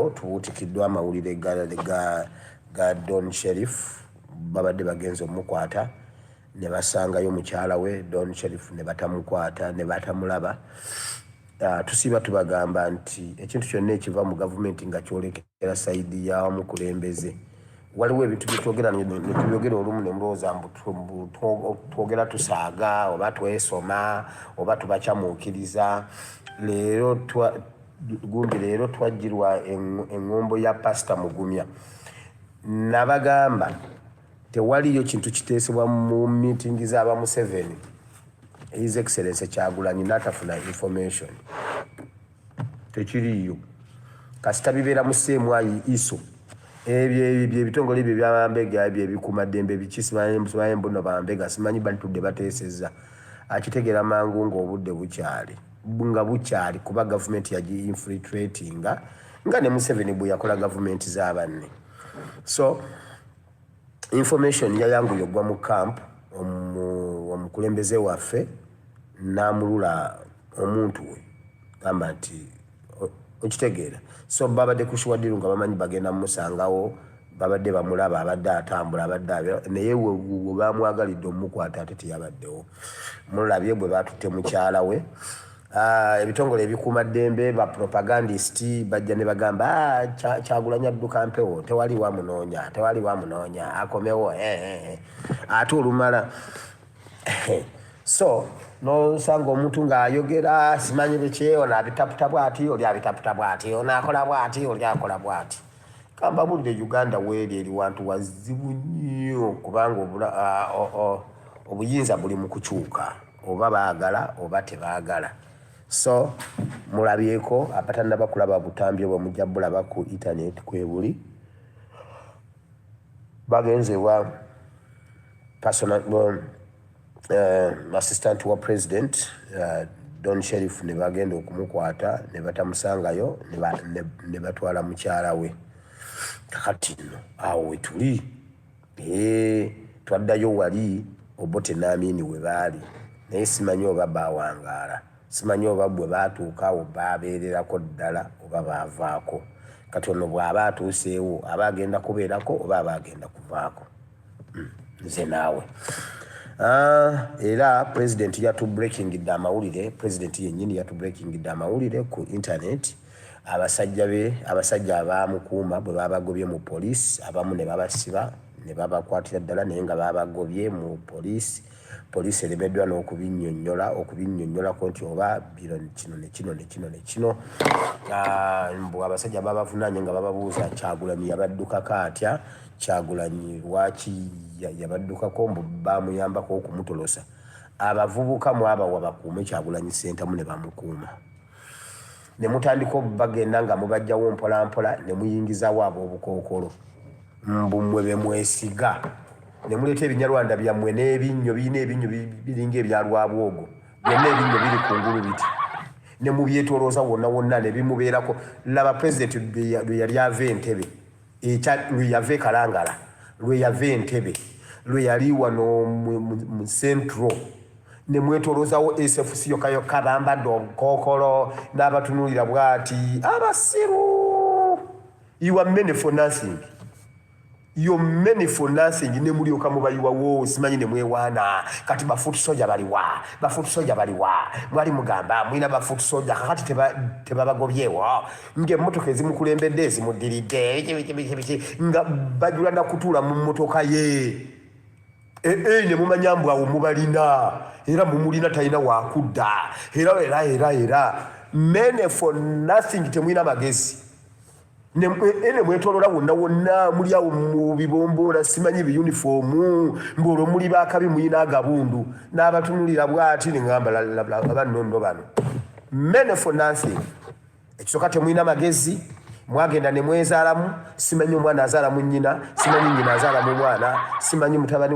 Tubuutikiddwa amawulire ga Don Sherif. Babadde bagenze omukwata ne basangayo mukyala we Don Sherif ne batamukwata ne batamulaba. Tusiiba tubagamba nti ekintu kyonna ekiva mu gavumenti nga kyolekera side ya mukulembeze, waliwo ebintu byetwogera netubyogera olumu ne mulowooza mbu twogera tusaaga oba twesoma oba tubakyamuukiriza. Leero gundi leero twajjirwa eŋŋombo ya Pasita Mugumya. Nabagamba tewaliyo kintu kiteesebwa mu miitingi z'aba Museveni, His Excellence Kyagulanyi n'atafuna information, tekiriiyo. Kasita bibeera mu seemwayi iso ebyo ebitongole ebyo ebyabambega ebyo ebikuumaddembe biki, simanyi mbuno bambega, simanyi bantudde bateesezza, akitegeera mangu ng'obudde bukyali, nga bukyali, kuba gavumenti yagi infiltratinga nga ne Museveni bwe yakola gavumenti z'abanne. So information yayanguye ogwa mu camp, omukulembeze waffe n'amulula omuntu we gamba nti okitegeera. So babadde ku sure deal nga bamanyi bagenda mumusangawo, babadde bamulaba, abadde atambula, abadde abeera naye we bamwagalidde omukwata ate teyabaddewo. Mulabye bwe batutte mukyala we. Ebitongole ebikuumaddembe, ba propagandist bajja ne bagamba, "Ah, Kyagulanyi adduka mpewo, tewali wamunoonya, tewali wamunoonya, akomewo." Ate olumala so nosanga omuntu ng'ayogera simanyi biki, ono abitaputa bwati, oli abitaputa bwati, ono akola bwati, oli akola bwati. Kambabulire, Uganda weeri eri wantu wazibu nnyo, kubanga obuyinza buli mu kukyuka, oba baagala oba tebaagala. So mulabyeko abatannaba kulaba butambi obwo, mujja bulaba ku internet kwebuli. Bagenze wa personal assistant wa president Don Sherif ne bagenda okumukwata ne batamusangayo, ne batwala mukyala we. Kakati nno awo wetuli, twaddayo wali Obote n'Amini we baali, naye simanyi oba bawangaala, simanyi oba bwe baatuuka awo babeererako ddala oba baavaako. Kati ono bw'aba atuuseewo, aba agenda kubeerako oba aba agenda kuvaako? Nze naawe. Era president yatubreakingidde amawulire, president yennyini yatubreakingidde amawulire ku internet. Abasajja be, abasajja abamukuuma, bwe babagobye mu poliisi, abamu ne babasiba ne babakwatira ddala, naye nga babagobye mu poliisi, poliisi eremeddwa n'okubinnyonnyola, okubinnyonnyolako nti oba bino kino ne kino ne kino ne kino. Mbu abasajja babavunaanye nga bababuuza Kyagulanyi yabaddukako atya, Kyagulanyi lwaki yabaddukako, mbu bamuyambako okumutolosa. Abavubuka mwabawa bakuume Kyagulanyi Ssentamu ne bamukuuma, ne mutandika bagenda nga mubajjawo mpola mpola ne muyingizawo ab'obukookolo, mbu mmwe be mwesiga, ne muleeta ebinyarwanda byammwe n'ebinnyo birina ebinnyo biringa ebya Lwabwogo, byonna ebinnyo biri kungulu biti, ne mubyetolooza wonna wonna ne bimubeerako. Laba pulezidenti lwe yali ava Entebe, lwe yava e Kalangala, lwe yava Entebe, lwe yali wano mu Central, ne mwetoloozawo SFC yokka yokka, bambadde obukookolo n'abatunuulira bw'ati. Abasiru, you are many for nothing, you many for nothing. Ne mulyoka mubayiwawo, simanyi ne mwewaana. Kati ba foot soldier baliwa? Ba foot soldier baliwa? Mwali mugamba mwina ba foot soldier, kakati tebabagobyewo ng'emmotoka ezimukulembedde ezimuddiridde, biki biki biki biki, nga bajula nakutuula mu mmotoka ye. Ee, ne mumanya mbu awo mubalina, era mumulina, talina wakudda. Era era era era many for nothing, temulina magezi. Ne mwetolola wonna wonna, muli awo mu bibombola, simanyi biyunifoomu, ng'olwo muli bakabi, muyina agabundu n'abatunulira bw'ati, neŋŋamba abannono bano, many for nothing. Ekisooka, temulina magezi. Mwagenda ne mwezaalamu, simanyi omwana azaala mu nnyina, simanyi nnyina azaala mu mwana, simanyi mutabani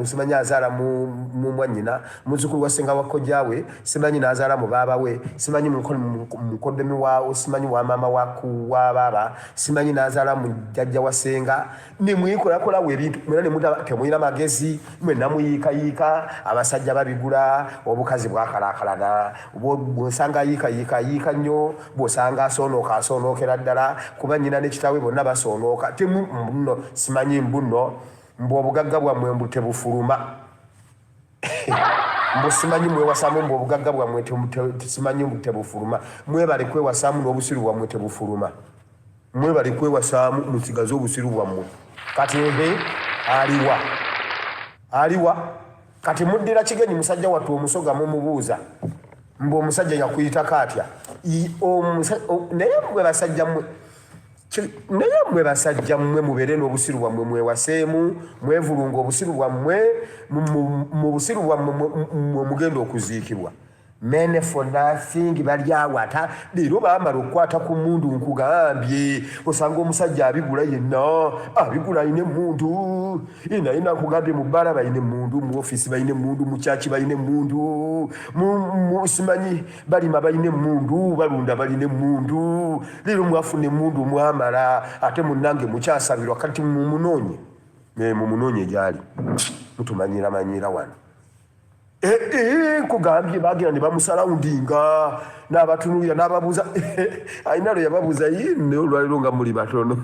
simanyi azaala mu mwannyina, muzzukulu wa ssenga wa kojjaawe, simanyi n'azaala mu baaba we, simanyi mukoddomi wa simanyi wa maama wa baaba, simanyi n'azaala mu jjajja wa ssenga, ne mwekolakolawo ebintu mwena ne mutaba. Temulina magezi, mwenna muyiikayiika. Abasajja babigula, obukazi bwakalaakalana. Bw'osanga ayiikayiika, ayiika nnyo, bw'osanga asoonooka, asoonookera. ddala kuba nnyina ne kitaawe bonna basoonooka. Temu mbuno simanyi mbuno mbu obugagga bwammwe mbu tebufuluma. Mbu simanyi mwewasamu mbu obugagga bwammwe simanyi mbu tebufuluma. Mwebale kwewasamu n'obusiru bwammwe tebufuluma. Mwebale kwewasaamu musigaze obusiru bwammwe. Kati ehe aliwa? Aliwa? Kati muddira kigenyi musajja wattu omusoga mumubuuza mbu omusajja yakuyitako atya? Naye mmwe basajja mmwe, naye mmwe basajja mmwe mubeere n'obusiru bwammwe mwewaseemu, mwevulunga obusiru bwammwe, mu busiru bwammwe mwe mugenda okuziikibwa. Men for nothing bali awo ata leero baamala okukwata ku mmundu nkugambye osanga omusajja abigula yenna abigula alina emmundu naye nakugambye mu bbaala balina emmundu mu ofiisi balina emmundu mu kyaki balina emmundu simanyi balima balina emmundu balunda balina emmundu leero mwafuna emmundu mwamala ate munnange mukyasabirwa kati mumunoonye mumunoonye gyali mutumanyira manyira wano. Nkugambye bagenda ne bamusalawundinga n'abatunulira n'ababuuza alina lwe yababuuza naye olwaliro nga muli batono.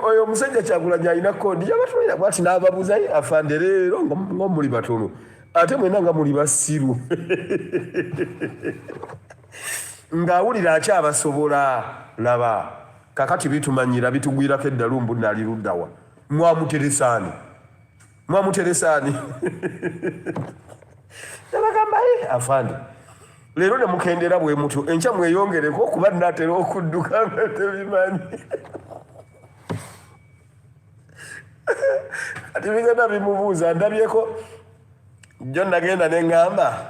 Oyo omusajja Kyagulanyi alina kodi yabatunulira bwati n'ababuuza afande leero nga muli batono ate mwena nga muli basiru. Ng'awulira akyabasobola laba. Kakati bitumanyira bitugwirako eddalu mbu nali luddawa mwamuteresaani mwamuteresaani nabagamba afande leero ne mukendera bwe mutyo enkya mweyongereko kuba natera okudduka nga tebimanyi kati bigenda bimubuuza ndabyeko jjo nagenda ne ŋŋamba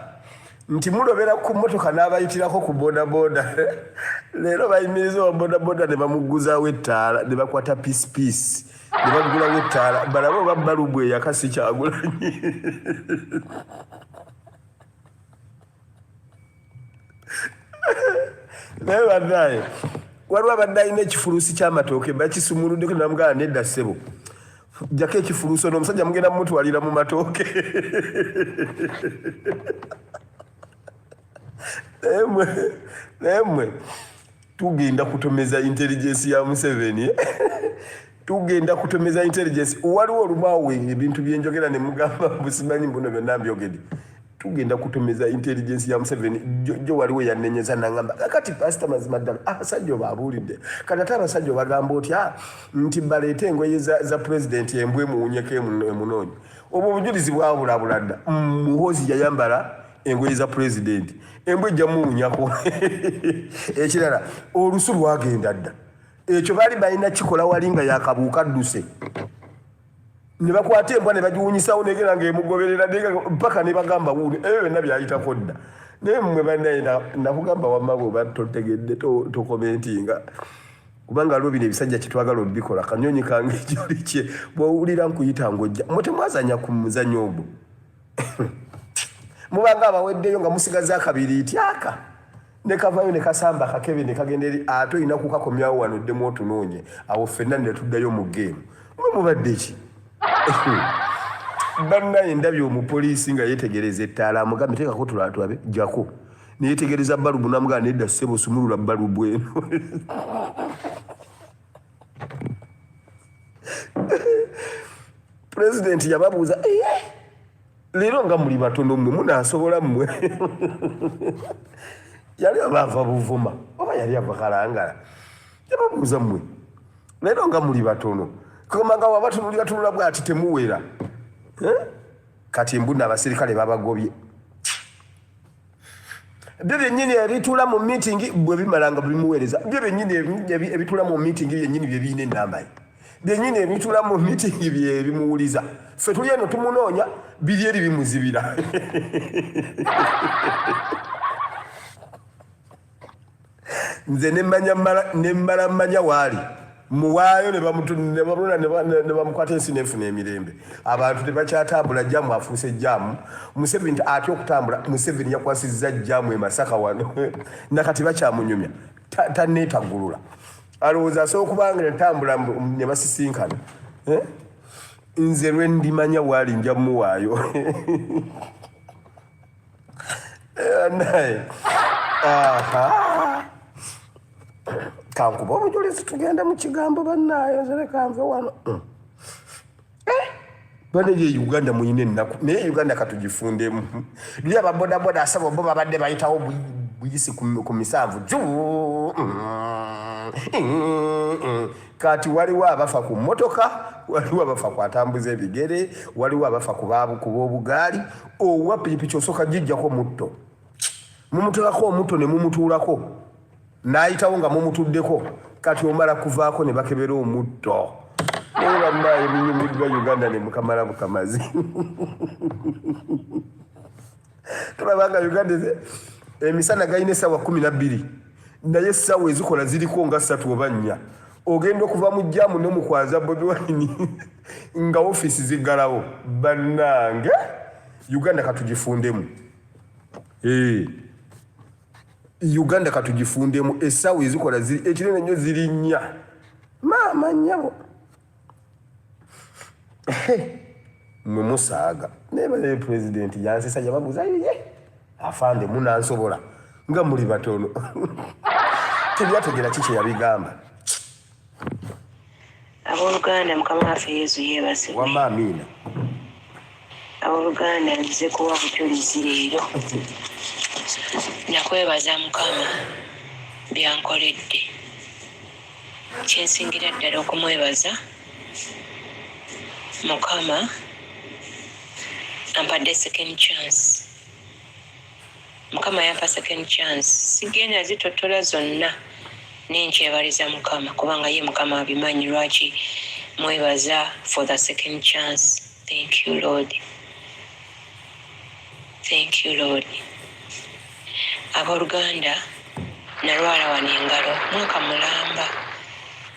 nti mulobera ku mmotoka n'abayitirako ku bodaboda leero bayimiriza owa bodaboda ne bamugguzaawo ettaala ne bakwata piisi piisi ne baggulawo ettaala balabe oba balubu eyaka si Kyagulanyi. Naye bannaye waliwo abadde alina ekifuluusi ky'amatooke bakisumuluddeko ne bamugamba nedda ssebo jjako ekifuluusi ono omusajja mugenda mumutwalira mu matooke. Naye mmwe tugenda kutomeza intelligence ya Museveni. Tugenda kutomeza intelligence. Waliwo olumu awo ebintu byenjogera ne mugamba mbu simanyi mbuno byonna mbyogedde. Tugenda kutomeza intelligence ya Museveni. Jo waliwo yannenyeza nangamba kakati pastor mazima ddala abasajja obabuulidde kati ate abasajja obagamba otya nti baleete engoye za president embwa emuwunyeko emunoonye. Obwo obujulizi bwabulabula dda. Muhoozi yayambala engoye za president embwa ejja muwunyako. Ekirala olusu lwagenda dda. Ekyo baali balina kikola wali nga yakabuuka adduse ne bakwata embwa ne bagiwunyisawo negera ng'emugoberera mpaka ne bagamba wuuno ebyo byonna byayitako dda. Naye mmwe bannaye nakugamba wamma bw'oba totegedde tokomentinga kubanga waliwo bino ebisajja kyetwagala obikola kanyonyi kange gyoli kye bw'owulira nkuyita ng'ojja mmwe temwazanya ku muzannyo ogwo mubanga abaweddeyo nga musigaza akabiriiti aka ne kavayo ne kasamba akakebe ne kagenda eri ate olina kukakomyawo wano oddemu otunoonye awo ffenna ne tuddayo mu geemu. Mwe mubadde ki? Bannaye ndabye omupoliisi nga yeetegereza ettaala amugambye teekako tulala tulabe jjako ne yeetegereza balubu n'amugamba nedda ssebo sumulula balubu eno. Pulezidenti yababuuza leero nga muli batono mmwe munaasobola mmwe. Yali oba ava Buvuma oba yali ava Kalangala yababuuza mmwe leero nga muli batono kugamba nga wabatunulira tunula bwati temuwera. Kati mbuna abasirikale babagobye byo byennyini ebituula mu meeting bwe bimala nga bimuweereza byo byennyini ebituula mu meeting byennyini bye birina ennamba ye byennyini ebituula mu meeting bye bimuwuliza ffe tuli eno tumunoonya biri eri bimuzibira. Nze ne mmala mmanya waali muwaayo ne bamukwata ensi n'efuna emirembe. Abantu tebakyatambula, jaamu afuuse jaamu. Museveni atya okutambula. Museveni yakwasizza jaamu e Masaka wano nakati bakyamunyumya tanneetaggulula. Alowooza asobola okuba nga ntambula ne basisinkana. Nze lwe ndimanya waali nja muwaayo. Naye aha, kankuba obujulizi, tugende mu kigambo. Bannaayo, nzereka nve wano. Bane ye Uganda muyina ennaku, naye Uganda katugifundemu. Luli ababodaboda asaba bo babadde bayitawo buyisi ku misanvu ju. Kati waliwo abafa ku mmotoka, waliwo abafa ku atambuza ebigere, waliwo abafa ku b'obugaali. Owa pikipiki osooka gijjako mutto, mumuteekako omutto ne mumutuulako n'ayitawo nga mumutuddeko. Kati omala kuvaako ne bakebera omutto. Naye bannaaye, binyumiddwa Uganda ne mukamala bukamazi. Tulabanga Uganda emisana galina essaawa 12, naye essaawa ezikola ziriko nga 3 oba 4. Ogenda okuva mu jam ne mukwaza Bobi Wine nga ofiisi ziggalawo. Bannange, Uganda katugifundemu. Uganda katugifundemu. Essaawa ezikola ekinene nnyo ziri 4. Maama nnyabo, mwe musaaga. Naye banaye, pulezidenti yansesa, yababuuza, ye afande munansobola nga muli batono? Tebyategera ki kye yabigamba. Abooluganda, Mukama waffe Yesu yeebazibwe. Wamma amiina. Abooluganda, nzize kuwa bujulizi leero nakwebaza Mukama byankoledde. Kyensingira ddala okumwebaza Mukama, ampadde second chance. Mukama yampa second chance. Sigenda zitottola zonna, nenkyebaliza Mukama kubanga ye Mukama abimanyi lwaki mwebaza for the second chance. Thank you, Lord. Thank you, Lord. Abooluganda, nalwala wano engalo mwaka mulamba.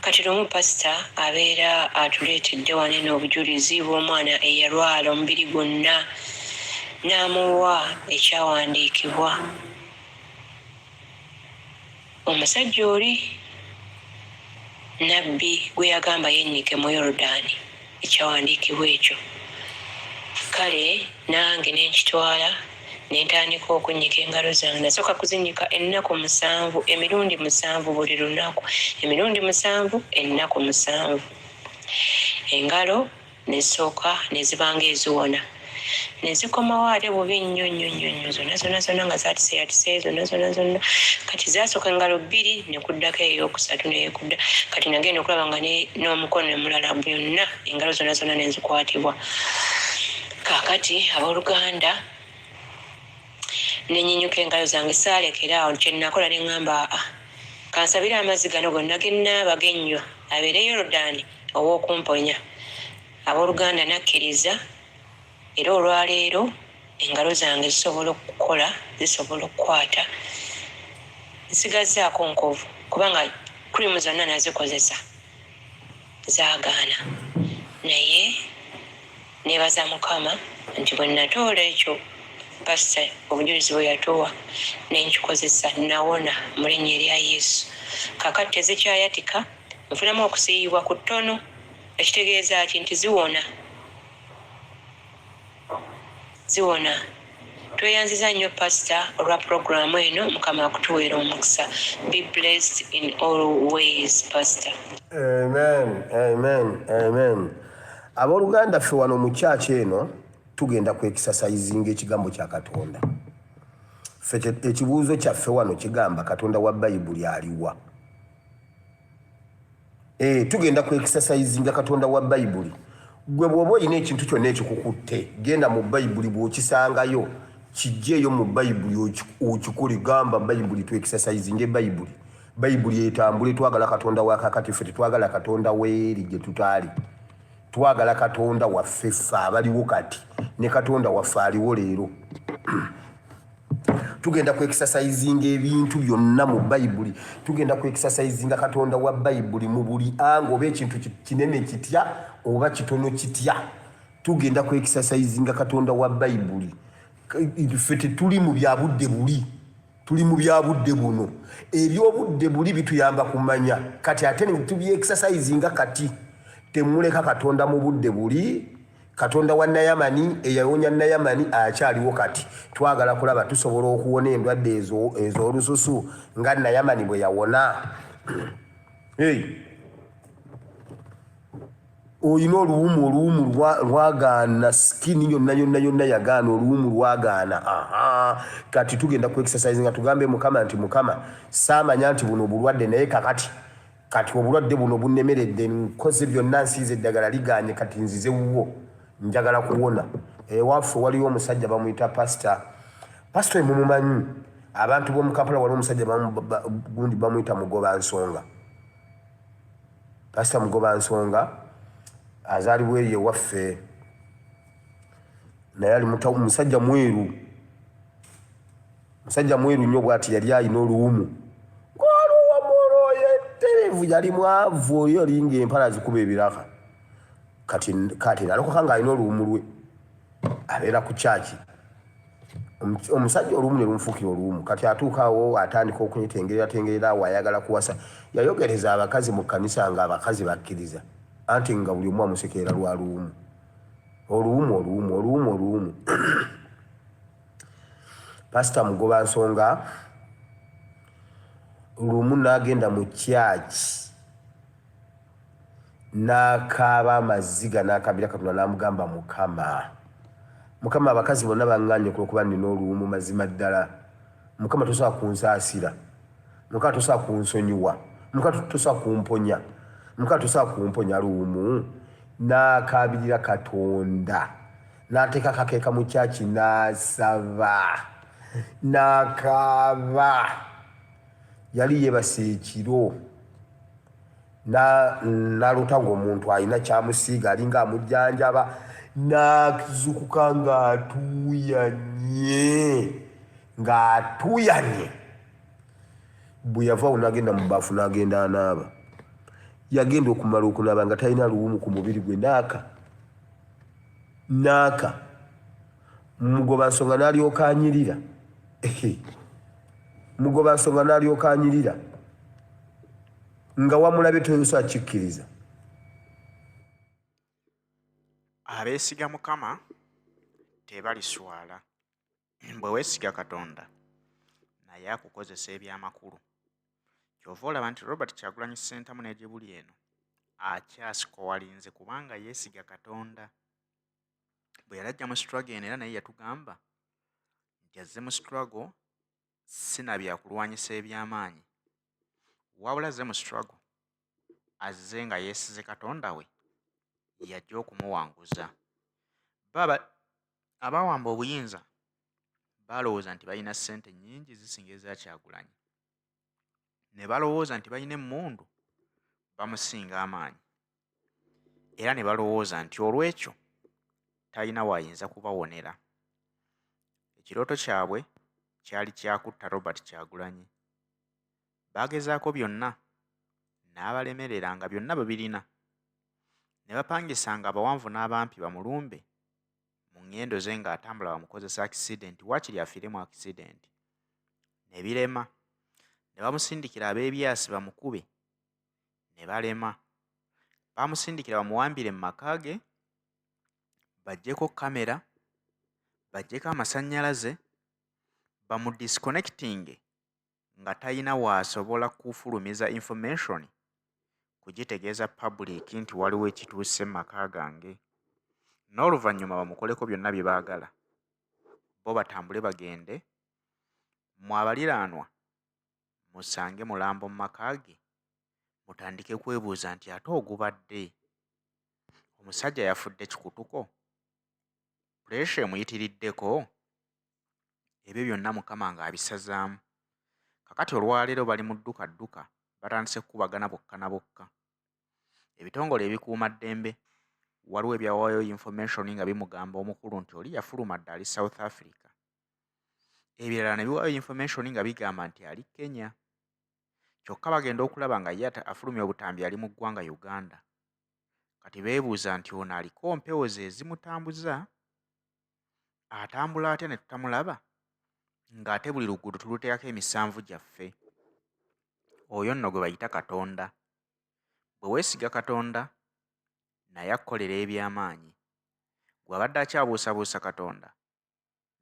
Kati lumu pasita abeera atuleetedde wano eno obujulizi bw'omwana eyalwala omubiri gwonna, n'amuwa ekyawandiikibwa. Omusajja oli nabbi gwe yagamba yennyike mu Yorudaani, ekyawandiikibwa ekyo. Kale nange nenkitwala ne ntandika okunnyika engalo zange. Nasooka kuzinnyika ennaku 7, emirundi 7 buli lunaku, emirundi 7, ennaku 7. Engalo nezisooka nezibanga eziwona, nezikomawo ate bubi nnyo nnyo nnyo nnyo, zonna zonna zonna nga zatiseyatise zonna zonna zonna. Kati zasooka engalo 2, nekuddako eyokusatu neyekudda. Kati nagenda okulaba nga n'omukono omulala byonna, engalo zonna zonna nezikwatibwa. Kaakati abooluganda, nenyinyuka engalo zange, saalekera awo. Kyenakola neŋŋamba, aa, kansabire amazzi gano gonna gennaaba gennywa abeere Yorudaani ow'okumponya. Abooluganda, nakkiriza, era olwaleero engalo zange zisobola okukola, zisobola okukwata. Nsigazzaako nkovu kubanga cream zonna nazikozesa zaagaana. Naye nebaza Mukama nti bwe natoola ekyo pasita obujulizi bwe yatuwa nenkikozesa, nawona mu linnya erya Yesu. Kakati tezikyayatika, nfunamu okusiiyibwa ku ttono, ekitegeeza ki nti ziwona, ziwona. Tweyanziza nnyo pasita olwa puroguramu eno. Mukama akutuweera omukisa. Be blessed in all ways, pastor. Amen, amen, amen. Abooluganda, ffe wano mu kyaki eno tugenda ku exercisinga ekigambo kya Katonda. Ffe ekibuuzo kyaffe wano kigamba, Katonda wa Bayibuli aliwa? Tugenda ku exercisinga Katonda wa Bayibuli. Gwe bw'oba olina ekintu kyonna ekikukutte, genda mu Bayibuli, bw'okisangayo kijjeeyo mu Bayibuli okikole. Gamba Bayibuli, tu exercisinge Bayibuli, Bayibuli etambule. Twagala Katonda wa kakati. Ffe tetwagala Katonda weeri gye tutaali. Twagala Katonda waffe ffe abaliwo kati ne Katonda waffe aliwo leero. Tugenda ku exercisinga ebintu byonna mu Bayibuli. Tugenda ku exercisinga Katonda wa Bayibuli mu buli anga, oba ekintu kinene kitya oba kitono kitya, tugenda ku exercisinga Katonda wa Bayibuli. Ffe tetuli mu bya budde buli, tuli mu bya budde buno. Ebyobudde buli bituyamba kumanya kati, ate ne tubye exercisinga kati. Temuleka Katonda mu budde buli. Katonda wa Nayamani eyawonya Nayamani akyaliwo kati. Twagala kulaba tusobola okuwona endwadde ez'olususu nga Nayamani bwe yawona. Hey. Olina oluwumu, oluwumu lwagaana, skin yonna yonna yonna yagaana, oluwumu lwagaana. Aha, kati tugenda ku exercise nga tugambe Mukama nti, Mukama, saamanya nti buno bulwadde, naye kakati kati obulwadde buno bunnemeredde, nkoze byonna, nsiize eddagala liganye, kati nzize wuwo, njagala kuwona. Ewaffe waliwo omusajja bamuyita pasita, pasita oyo mumumanyi abantu b'omu Kampala. Waliwo omusajja gundi bamuyita Mugoba Nsonga, Pasita Mugoba Nsonga, azaalibwa eyo ewaffe, naye ali musajja mweru, musajja mweru nnyo bwati. Yali alina oluwumu, ng'oluwumu olwoyo etterevu, yali mwavu, oyo olinga empala zikuba ebiraka. Kati kati nalokoka ng'alina oluwumu lwe, abeera ku kyaki. Omusajja oluwumu ne lumufuukira oluwumu. Kati atuuka awo atandika okunyetengerera tengerera awo, ayagala kuwasa. Yayogereza abakazi mu kkanisa nga abakazi bakkiriza, anti nga buli omu amusekerera lwa luwumu, oluwumu, oluwumu, oluwumu, oluwumu. Pasita Mugoba Nsonga lumu n'agenda mu kyaki n'akaaba amaziga, n'akabira Katonda, n'amugamba, "Mukama, Mukama, abakazi bonna baŋŋanye olwokuba nnina oluwumu. Mazima ddala Mukama tosobola kunsaasira? Mukama tosobola kunsonyiwa? Mukama tosobola kumponya? Mukama tosobola kumponya luwumu?" N'akaabirira Katonda, n'ateeka akakeeka mu kyaki, n'asaba, n'akaaba. Yali yeebase ekiro, n'aloota ng'omuntu alina kyamusiiga, alinga amujjanjaba. N'azukuka ng'atuuyanye, ng'atuuyanye. Bwe yavaawo n'agenda mu baafu, n'agenda anaaba. Yagenda okumala okunaaba nga talina luwumu ku mubiri gwe. Naaka naaka Mugoba Nsonga n'alyoka anyirira, Mugoba Nsonga n'alyoka anyirira nga wamulabye toyosa akikkiriza. Abeesiga Mukama tebaliswala. Bwe weesiga Katonda, naye akukozesa ebyamakulu. Ky'ova olaba nti Robert Kyagulanyi Ssentamu ne gye buli eno akyasikowalinze kubanga yeesiga Katonda. Bwe yali ajja mu struggle eno, era naye yatugamba nti azze mu struggle si na byakulwanyisa eby'amaanyi, wabula azze mu struggle azze nga yeesize Katonda we yajja okumuwanguza. Bo abaawamba obuyinza baalowooza nti balina ssente nnyingi zisinga eza Kyagulanyi, ne balowooza nti balina emmundu bamusinga amaanyi, era ne balowooza nti olw'ekyo talina w'ayinza kubawonera. Ekirooto kyabwe kyali kya kutta Robert Kyagulanyi. Baagezaako byonna n'abalemerera nga byonna babirina, ne bapangisanga abawanvu n'abampi bamulumbe mu ŋŋendo ze ng'atambula, bamukozesa accident, waakiri afiire mu accident, ne birema. Ne bamusindikira ab'ebyasi bamukube, ne balema. Baamusindikira bamuwambire mu maka ge, baggyeko kamera, baggyeko amasannyalaze, bamudisconnectinge nga talina w'asobola kufulumiza information kugitegeeza public nti waliwo ekituuse mu maka gange, n'oluvannyuma bamukoleko byonna bye baagala, bo batambule bagende. Mmwe abaliraanwa musange mulambo mu maka ge, mutandike kwebuuza nti ate ogubadde omusajja yafudde kikutuko, pressure emuyitiriddeko? Ebyo byonna Mukama ng'abisazaamu. Kakati olwaleero bali mu dduka dduka, batandise kukubagana bokka na bokka. Ebitongole ebikuumaddembe waliwo ebyawaayo information nga bimugamba omukulu nti oli yafuluma dda, ali South Africa. Ebirala ne biwaayo information nga bigamba nti ali Kenya. Kyokka bagenda okulaba nga ye afulumya obutambi ali mu ggwanga Uganda. Kati beebuuza nti ono aliko mpewo ze ezimutambuza, atambula atya ne tutamulaba ng'ate buli luguudo tuluteekako emisanvu gyaffe? Oyo nno gwe bayita Katonda. Bwe weesiga Katonda, naye akukolera eby'amaanyi. Gwe abadde akyabuusabuusa Katonda,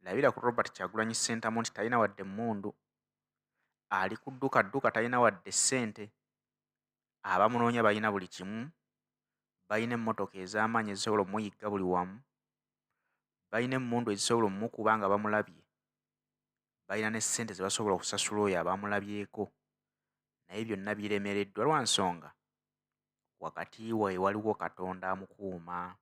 labira ku Robert Kyagulanyi Ssentamu nti talina wadde emmundu. Ali ku dduka dduka talina wadde ssente. Abamunoonya balina buli kimu, balina emmotoka ez'amaanyi ezisobola omuyigga buli wamu, balina emmundu ezisobola omukuba nga bamulabye, balina ne ssente ze basobola okusasula oyo aba amulabyeko, naye byonna biremereddwa lwa nsonga wakati we waliwo Katonda amukuuma.